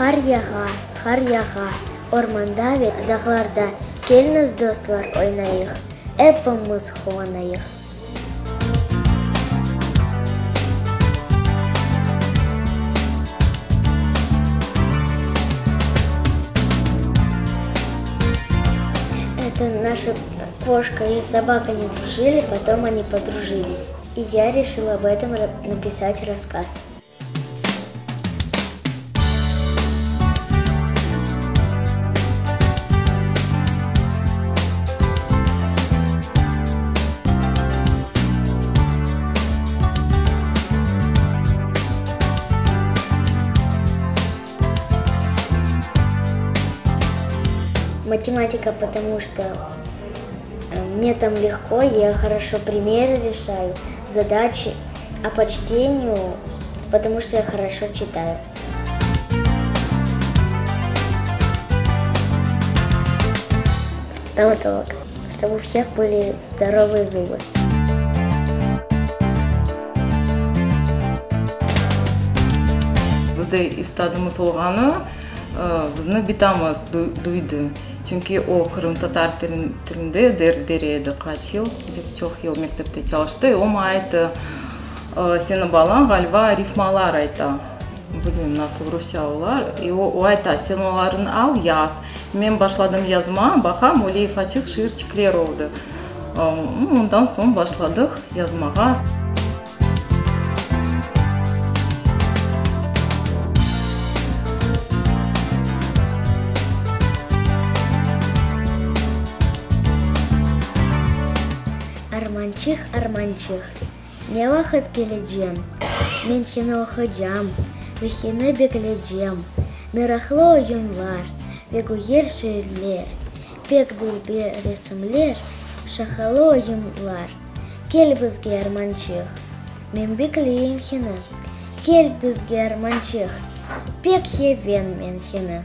Qar yağa, qar yağa, Ormanda ve dağlarda, Keliñiz, dostlar, oynayıq, Epimiz quvanayıq. Это наша кошка и собака не дружили, потом они подружились. И я решила об этом написать рассказ. Математика, потому что мне там легко, я хорошо примеры решаю, задачи, а по чтению, потому что я хорошо читаю. Стоматолог, чтобы у всех были здоровые зубы. Bizde istadımız olğanı bizni bitamız duydı. Çünki o qırımtatar tilinde ders bere edi qaç yıl, pek çoq yıl mektepte çalıştı. O maña ayttı, Seniñ balañ, ğaliba, rifmalar ayta. Bilmeyim, nasıl rusça olar. E o, o ayta, sen olarnı al, yaz. Men başladım yazma, baqam, öyle ufaçıq şiirçikler oldı. Ondan soñ başladıq yazmağa. Armançıq, armançıq, ne vaqıt kelecem, Men seni oqıcam ve seni beklecem, Meraqlı oyunlar ve güzel şiirler, Pek dülber resimler, şaqalı oyunlar. Kel bizge, armançıq, men bekleyim seni, Kel bizge, armançıq, pek seven men seni.